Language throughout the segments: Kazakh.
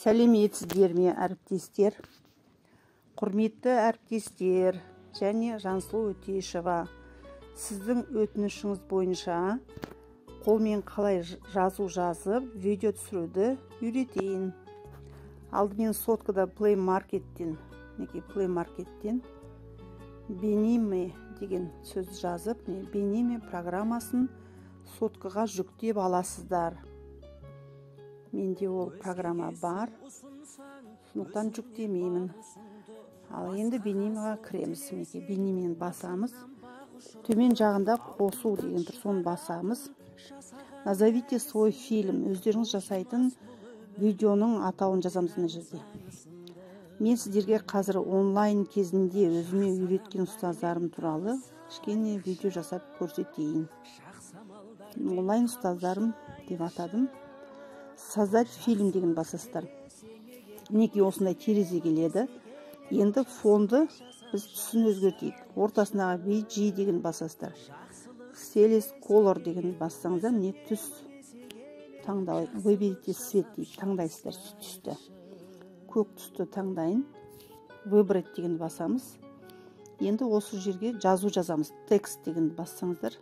Сәлеметсіздер ме, әріптестер? Құрметті әріптестер және Жансұлу Өтешева, сіздің өтінішіңіз бойынша қолмен қалай жазу жазып, видео түсіруді үйретейін. Алдымен соткада Play Market'тен, мінекей, Play Market'тен Benime деген сөз жазып, міне, Benime программасын соткаға жүктеп аласыздар. Менде ол программа бар, сондықтан жүктемеймін. Ал енді Benime-ға кіреміз. Мінекей, Benime-ні басамыз. Төмен жағында қосу деген тұр, соны басамыз. Назовите свой фильм. Өздеріңіз жасайтын видеоның атауын жазамыз мына жерде. Мен сіздерге қазір онлайн кезінде өзіме үйреткен ұстаздарым туралы кішкене видео жасап көрсетейін. Онлайн ұстаздарым деп атадым. Создать фильм деген басасыздар. Мінекей, осындай терезе келеді. Енді фонды біз түсін өзгертейік. Ортасындағы BG деген басасыздар. Select Color деген бассаңыздар, міне, түс таңдау, выберите цвет дейді, таңдайсыздар түсті. Көк түсті таңдайын. Выбрать деген басамыз. Енді осы жерге жазу жазамыз. Текст деген бассаңыздар,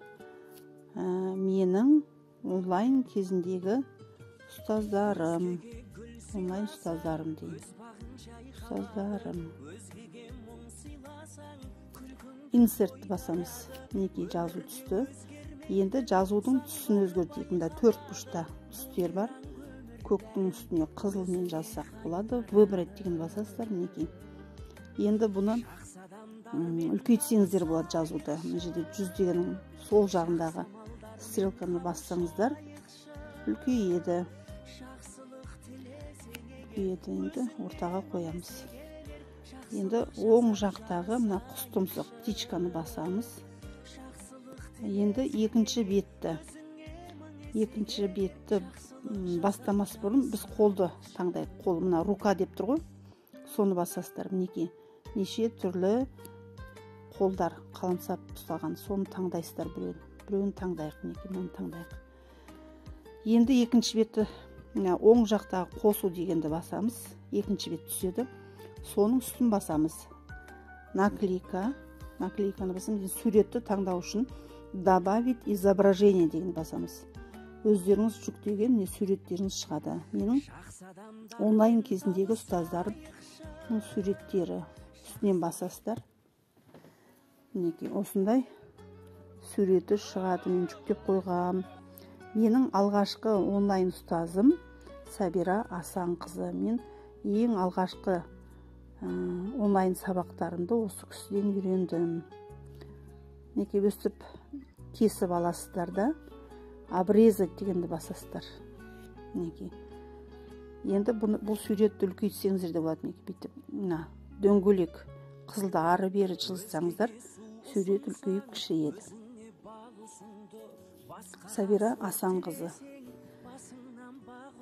менің онлайн кезіндегі ұстаздарым, онлайн ұстаздарым дейін. Ұстаздарым. Insert басамыз. Мінекей, жазу түсті. Енді жазудың түсін өзгертейік. Мында төрт бұрышта түстер бар. Көктің үстіне қызылмен жазсақ болады. Выбрать деген басасыздар, мінекей. Енді бұны үлкейтсеңіздер болады жазуды. Мына жерде 100 дегеннің сол жағындағы стрелканы бассаңыздар, үлкейеді. Үлкейеді, енді ортаға қоямыз. Енді оң жақтағы мына құс тұмсық, птичканы басамыз. Енді екінші бетті бастамас бұрын біз қолды таңдайық. Қол, мына рука деп тұр ғой, соны басасыздар. Мінекей, неше түрлі қолдар қаламсап ұстаған, соны таңдайсыздар біреуін. Біреуін таңдайық, мінекей, мынаны таңдайық. Енді екінші бетті, мына оң жақтағы қосу дегенді басамыз. Екінші бет түседі. Соның үстін басамыз. Наклейка, наклейканы басамыз. Енді суретті таңдау үшін добавить изображение деген басамыз. Өздеріңіз жүктеген міне суреттеріңіз шығады. Менің онлайн кезіндегі ұстаздарымның суреттері. Үстінен басасыздар. Мінекей, осындай суреті шығады. Мен жүктеп қойғам. Менің алғашқы онлайн ұстазым Сабира Асанқызы. Мен ең алғашқы онлайн сабақтарымды осы кісіден үйрендім. Мінекей, өстіп кесіп аласыздар да, обрезать дегенді басасыздар. Мінекей, енді бұны, бұл суретті үлкейтсеңіздер де болады. Мінекей, бүйтіп мына дөңгелек қызылды ары бері жылжытсаңыздар, сурет үлкейіп, кішірейеді. Сабира Асанқызы.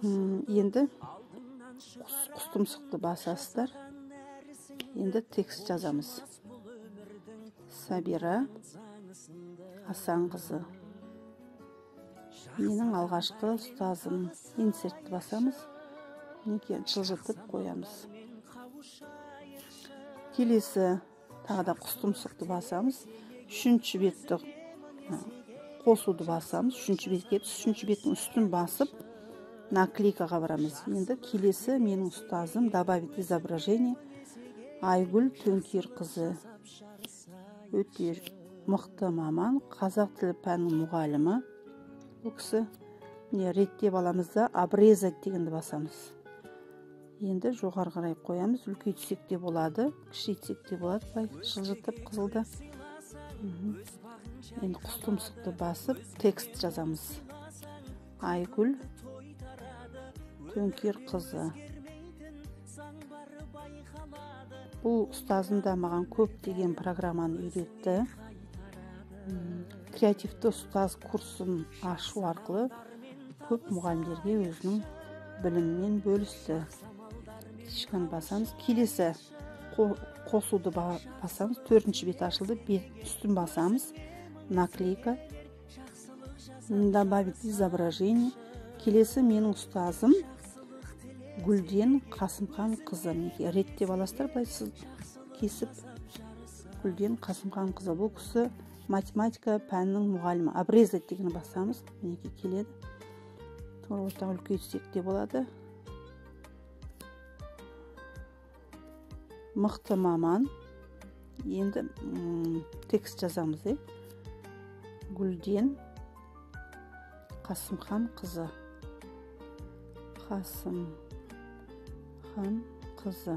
Енді құс тұмсықты басасыздар. Енді текст жазамыз. Сабира Асанқызы, менің алғашқы ұстазым. Insert ті басамыз. Мінекей, жылжытып қоямыз. Келесі тағы да құс тұмсықты басамыз. Үшінші бетті қосуды басамыз. Үшінші бетке, үшінші беттің үстін басып, наклейкаға барамыз. Енді келесі менің ұстазым, добавить изображение, Айгүл Төңкерқызы, өте мықты маман, қазақ тілі пәнінің мұғалімі бұл кісі. Міне, реттеп аламыз да, обрезать дегенді басамыз. Енді жоғары қарай қоямыз. Үлкейтсек те болады, кішірейтсек те болады, былай жылжытып қызылды. Енді құс тұмсықты басып, текст жазамыз. Айгүл Төңкерқызы. Бұл ұстазым да маған көптеген программаны үйретті. Креативті ұстаз курсын ашу арқылы көп мұғалімдерге өзінің білімімен бөлісті. Птичканы басамыз. Келесі қосуды басамыз. Төртінші бет ашылды. Бет үстін басамыз. Наклейка, добавить изображение. Келесі менің ұстазым Гүлден Қасымхан қызы. Мінекей реттеп аласыздар, былай сіз кесіп. Гүлден Қасымхан қызы. Бұл кісі математика пәнінің мұғалімі. Обрезать дегенді басамыз. Мінекей келеді. Тура ортаға үлкейтсек те болады. Мықты маман. Енді текст жазамыз. Гүлден Қасымхан қызы. Қасымхан қызы.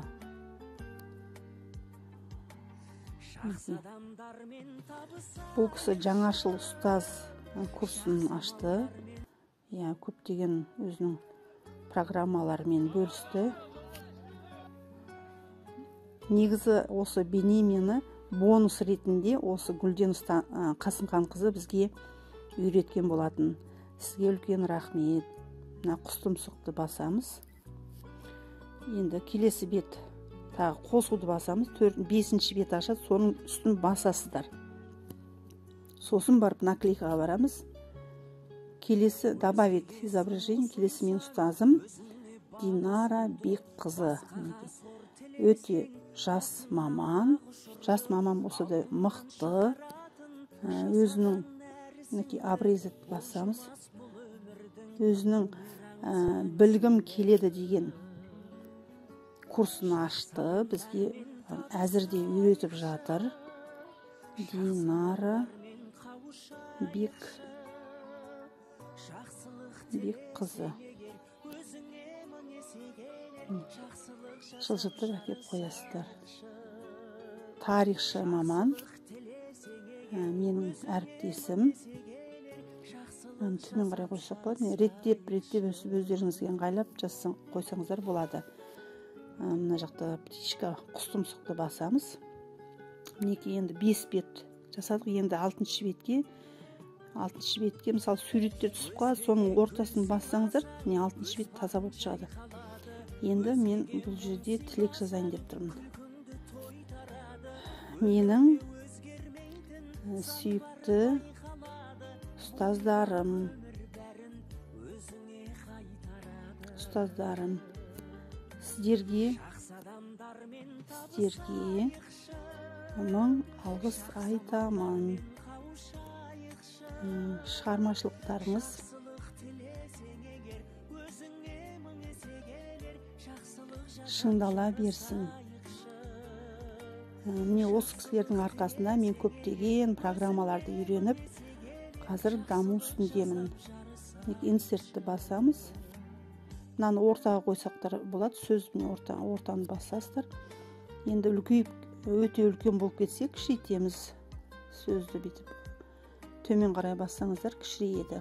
Бұл кісі жаңашыл ұстаз курсын ашты. Иә, көптеген өзінің программаларымен бөлісті. Негізі осы бейнемені бонус ретінде осы Гүлден Қасымхан қызы бізге үйреткен болатын. Сізге үлкен рахмет. Мына құс тұмсықты басамыз. Енді келесі бет тағы қосуды басамыз. 5-ші бет ашады, соның үстін басасыздар. Сосын барып наклейкаға барамыз. Келесі добавить изображение. Келесі мен ұстазым Динара Бекқызы. Өте жас маман. Жас маман болса да мықты. Өзінің мінекей обрезать басамыз. Өзінің білгім келеді деген курсын ашты. Бізге әзірде үйретіп жатыр. Динара Бекқызы. Жылжытып әкеп қоясыздар. Тарихшы маман, менің әріптесім. Төмен қарай қойсақ болады. Реттеп, реттеп өсіп өздеріңізге ыңғайлап жазсаң қойсаңыздар болады. Мына жақта птичка құс тұмсықты басамыз. Мінекей енді 5 бет жасадық. Енді 6-шы бетке, 6-шы бетке мысалы суреттер түсіп қалады, соның ортасын бассаңыздар, міне 6-шы бет таза болып шығады. Енді мен бұл жерде тілек жазайын деп тұрмын. Менің сүйікті ұстаздарым, сіздерге мың алғыс айтамын. Шығармашылықтарыңыз шыңдала берсін. Міне осы кісілердің арқасында мен көптеген программаларды үйреніп, қазір даму үстіндемін. Инсертті басамыз. Мынаны ортаға қойсақтар болады, сөз міне ортаны басасыздар. Енді үлкейіп, өте үлкен болып кетсе, кішірейтеміз. Сөзді бүйтіп төмен қарай бассаңыздар кішірейеді.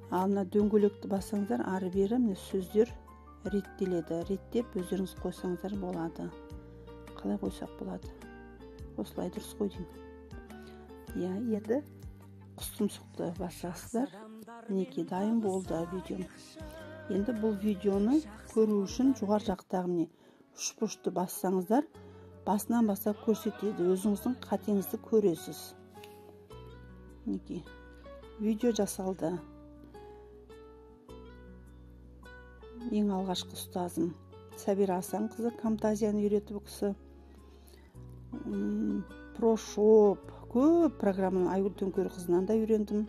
Ал мына дөңгелекті бассаңыздар, ары бері міне сөздер реттеледі. Реттеп өздеріңіз қойсаңыздар болады. Қалай қойсақ болады? Осылай дұрыс қой деймін. Иә, енді құс тұмсықты басасыздар. Мінекей дайын болды видеом. Енді бұл видеоны көру үшін жоғары жақтағы міне үшбұрышты бассаңыздар, басынан бастап көрсетеді. Өзіңіздің қатеңізді көресіз. Мінекей видео жасалды. Ең алғашқы ұстазым Сәбира Асанқызы Камтазияны үйретіп кісі. Прошоп, көп программаны Айгүл Төңкерқызынан да үйрендім.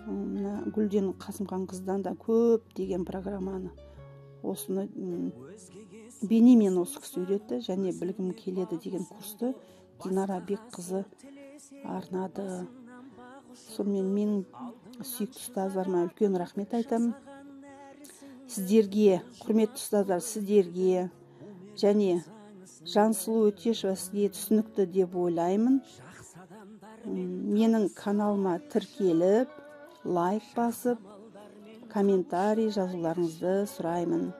Мына Гүлден Қасымхан қыздан да көп деген программаны. Осыны бейнемен осы кісі үйретті және білгім келеді деген курсты Динара Бекқызы арнады. Сонымен менің сүйікті ұстаздарыма үлкен рахмет айтамын. Сіздерге, құрметті ұстаздар, сіздерге және Жансұлу Өтешева сізге түсінікті деп ойлаймын. Менің каналыма тіркеліп, лайк басып, комментарий жазуларыңызды сұраймын.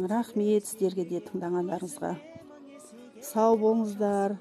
Рахмет сіздерге де тыңдағандарыңызға. Сау болыңыздар.